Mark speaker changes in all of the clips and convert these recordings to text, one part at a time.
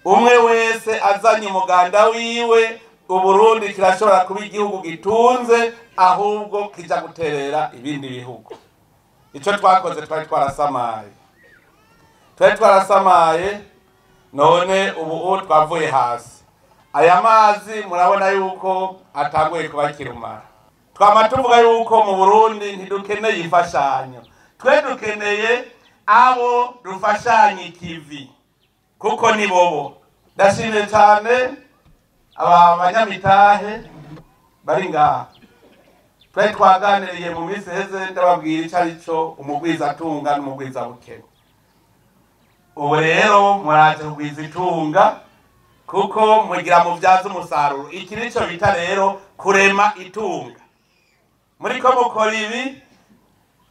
Speaker 1: Umwe wese azanye umuganda wiwe, Uburundi kirashobora kuba igihugu gitunze, ahubwo kija guterera ibindi bihugu. Ico twakoze twari twarasamaye, twari twarasamaye, none ubu twavuye hasi. Aya mazi murabona yuko atanguye kuba kirumara. Twama tuvuga yuko mu Burundi ntidukeneye imfashanyo, twe dukeneye abo dufashanye ikivi, kuko ni bobo. Ndashimye cyane aba banyamitahe bari ngaha. Twari twaganiriye mu minsi iheze, ndababwira ico ari cyo umugwizatunga n'umugwizabukene. Ubu rero muraje kugwiza itunga, kuko mugira muvyaze umusaruro. Iki nico bita rero kurema itunga. Muriko mukora ibi,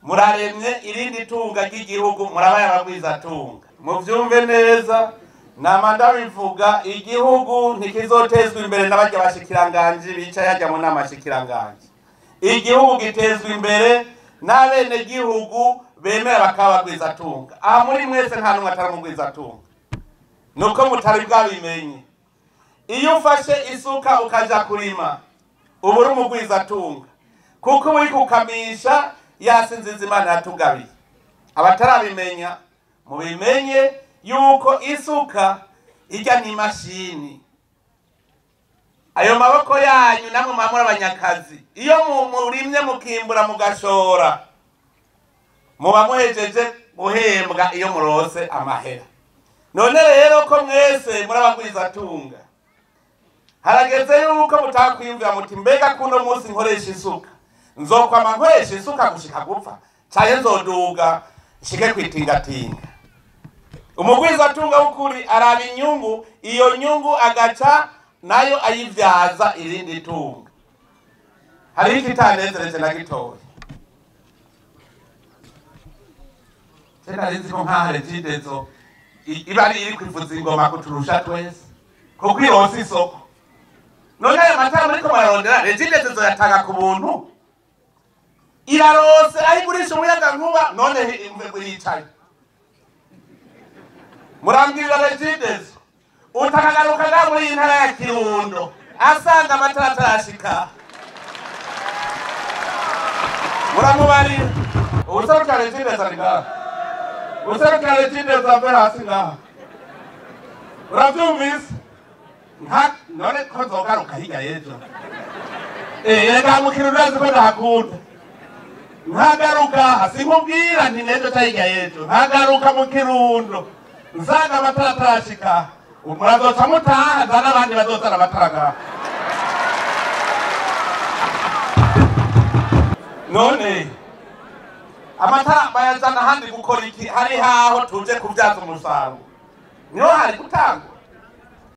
Speaker 1: muraremye irindi tunga ry'igihugu, murabaye abagwizatunga. Muvyumve neza, nama ndabivuga, igihugu ntikizotezwa imbere n'abarya bashikiranganji bicaye harya mu nama shikiranganji. Igihugu gitezwa imbere n'abenegihugu bemera bakaba abagwizatunga. Aha muri mwese nta n'umwe atari umugwizatunga, nuko mutari bwabimenye. Iyo ufashe isuka ukaja kurima, uba uri umugwizatunga, kuko uri kukamisha ya si nziza Imana yatugabiye. Abatarabimenya mubimenye yuko isuka ijya n'imashini. Ayo maboko yanyu namwe mwamura abanyakazi, iyo murimye mukimbura mugashora, muba muhejeje guhembwa iyo murose amahera. None rero ko mwese murabagwizatunga, harageze yuko mutakwiyumvira muti mbega kuno munsi nkoresha isuka, nzokwama nkoresha isuka gushika gupfa, canke nzoduga nshike kwitingatinga. Umugwizatunga w'ukuri araba inyungu, iyo nyungu agaca nayo ayivyaza irindi tunga. Hariho ikitanezereje na gitoya. Nari ko nkaha Regideso iba ari iri kwivuza ingoma kuturusha twese, kuko ironse isoko. None ayo matara muriko murarondera, Regideso izoyatanga ku buntu. Irarose aho igurisha umuyagankuba, none yicaye. Murambwirira Regideso utakagaruka nga muri iyi ntara ya Kirundo asanga amatara atarashika. Muramubarira uwuserukira Regideso ari ngaha, uwuserukira Regideso ave hasi ngaha. Uravyumvise? None ko nzogaruka hirya y'ejo. Erega mu Kirundo urazi ko ndahakunda. Nkagaruka sinkubwira nti n'ejo canke hirya y'ejo, nkagaruka mu Kirundo nsanga amatara atarashika. Murazoca mutaha, nza n'abandi bazozana amatara ngaha. None amatara bayazana ahandi gukora iki? Hari haho tuje kubyaza umusaruro, niho hari gutangwa.